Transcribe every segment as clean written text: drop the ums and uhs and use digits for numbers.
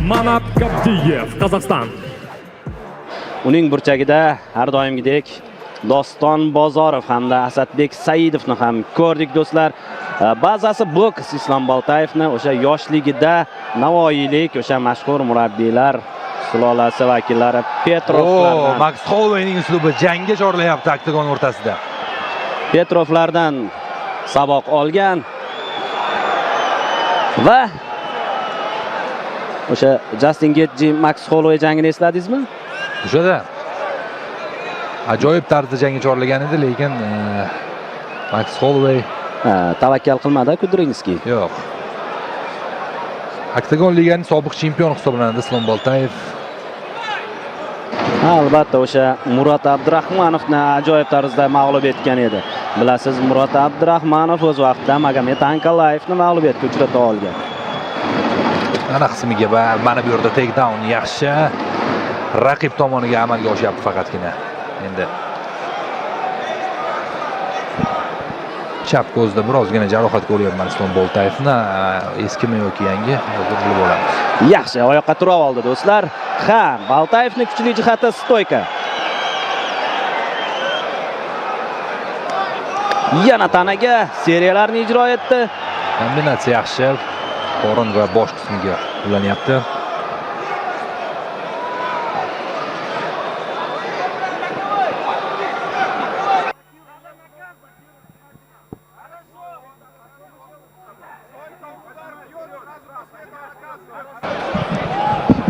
Manat Gabdiyev, Qozog'iston. Uning burchagida har doimgidek Doston Bozorov hamda Asadbek Saidovni ham ko'rdik do'stlar. Bazasi boks Islom Boltayevni o'sha yoshligida Navoiylik o'sha mashhur murabbiylar sulolasi vakillari Petrovlardan. Max Hollowayning uslubi jangga chorlayapti oktagon o'rtasida. Petrovlardan saboq olgan va o'sha Justin Gaethje Max Holloway jangini esladingizmi? O'shada ajoyib tarzda jangga chorlagan edi, lekin Max Holloway tavakkal qilmadi Kudrinskiy. Yo'q. Oktagon liganing sobiq chempioni hisoblanadi Islom Boltayev. Albatta o'sha Murod Abdurahmanovni ajoyib tarzda mag'lub etgan edi. Bilasiz, Murod Abdurahmanov o'z vaqtida Magomed Ankalayevni mag'lubiyatga uchrata olgan. Ana qismiga va mana bu yerda takedown yaxshi. Raqib tomoniga amalga oshyapti faqatgina. Endi chap ko'zda birozgina jarohat ko'ryapman Islom Boltayevni. Eskimi yoki yangi, hozir bilib olamiz. Yaxshi, oyoqqa tura oldi do'stlar. Ha, Boltayevning kuchli jihati stoyka. Yana tanaga seriyalarni ijro etdi. Kombinatsiya yaxshi. Qorin va bosh qismiga ulanyapti.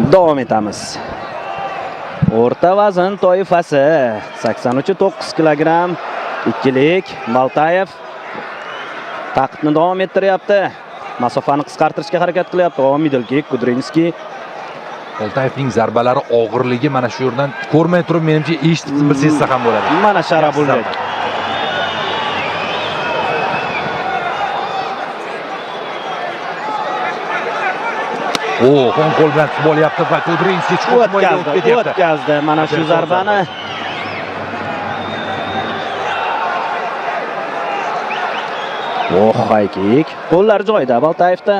Davom etamiz. O'rta vazn toifasi 83,9 kilogramm ikkilik Boltayev ta'qibni davom ettiryapti. Masofani qisqartirishga harakat qilyapti. O, middle kick Kudrinskiy. Boltayevning zarbalari og'irligi mana shu yerdan ko'rmay turib, menimcha eshitib bir sezsa ham bo'ladi. Mana Sharabulbek. O, o'ng qo'l bilan tutib olyapti va Kudrinskiy chuqur himoyaga o'tib ketyapti. O'tkazdi mana shu zarbani. Oh, high kick. Qo'llar joyida Boltayevda.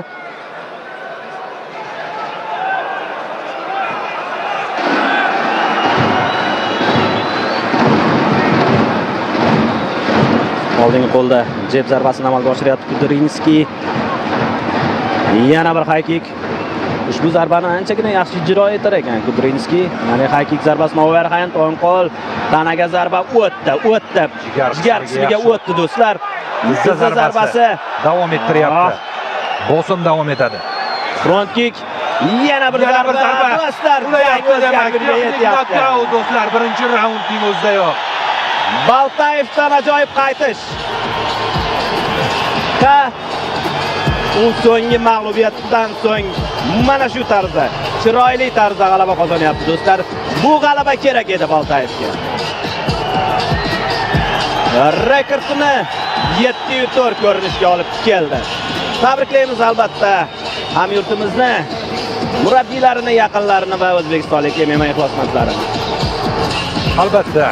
Oldingi qo'lda jeb zarbasini amalga oshiryapti Kudrinskiy. Yana bir high kick. Ushbu zarbani anchagina yaxshi ijro etar ekan Kudrinskiy. Ya'ni high kick zarbasini overhand, o'ng qo'l, tanaga zarba o'tdi, o'tdi. Jigar qismiga o'tdi do'stlar. Tizza zarbasi davom ettiryapti. Bosim davom etadi. Front kick, yana bir zarba. Do'stlar, nokaut do'stlar, birinchi raundning o'zidayoq. Boltayevdan ajoyib qaytish. Ha, u so'nggi mag'lubiyatdan so'ng mana shu tarzda, chiroyli tarzda g'alaba qozonyapti do'stlar. Bu g'alaba kerak edi Boltayevga. Rekordini 7-4 ko'rinishga olib keldi. Tabriklaymiz albatta hamyurtimizni, murabbiylarini, yaqinlarini va o'zbekistonlik MMA ixlosmandlarini. Albatta.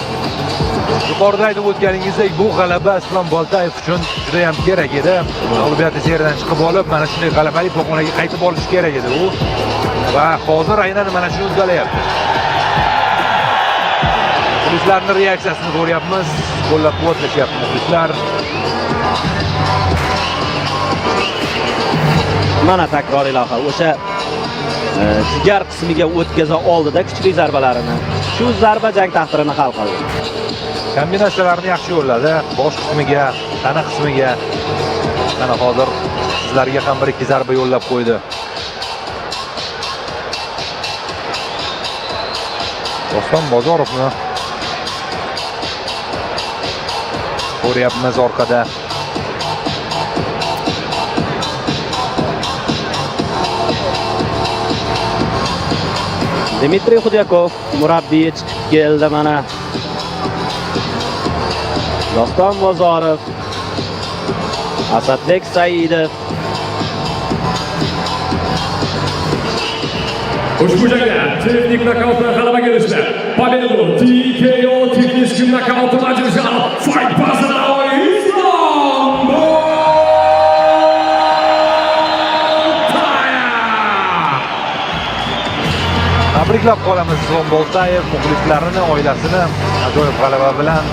Yuqorida aytib o'tganingizdek, bu g'alaba Islom Boltayev uchun juda ham kerak edi. Mag'lubiyatli seriyadan chiqib olib, mana shunday g'alabali pog'onaga qaytib olish kerak edi u. Va hozir aynan mana shuni uddalayapti. Muxlislarning reaksiyasini ko'ryapmiz, qo'llab-quvvatlashyapti muxlislar. Mana takroriy lavha. O'sha jigar qismiga o'tkaza oldida kuchli zarbalarini. Shu zarba jang taqdirini hal qildi. Kombinatsiyalarni yaxshi yo'lladi. Bosh qismiga, tana qismiga. Mana hozir sizlarga ham bir ikki zarba yo'llab qo'ydi. Doston Bozorovni ko'ryapmiz orqada. Dmitriy Xudyakov murabbiyi chiqib keldi mana. Doston Bozorov, Asadbek Saidov. Ushbu jangda texnik nokaut bilan g'alabaga erishdi. Победу TKO техническим нокаутом одержал Fight Pass Islom Boltayev. Tabriklab qolamiz Islom Boltayev muxlislarini, oilasini ajoyib g'alaba bilan.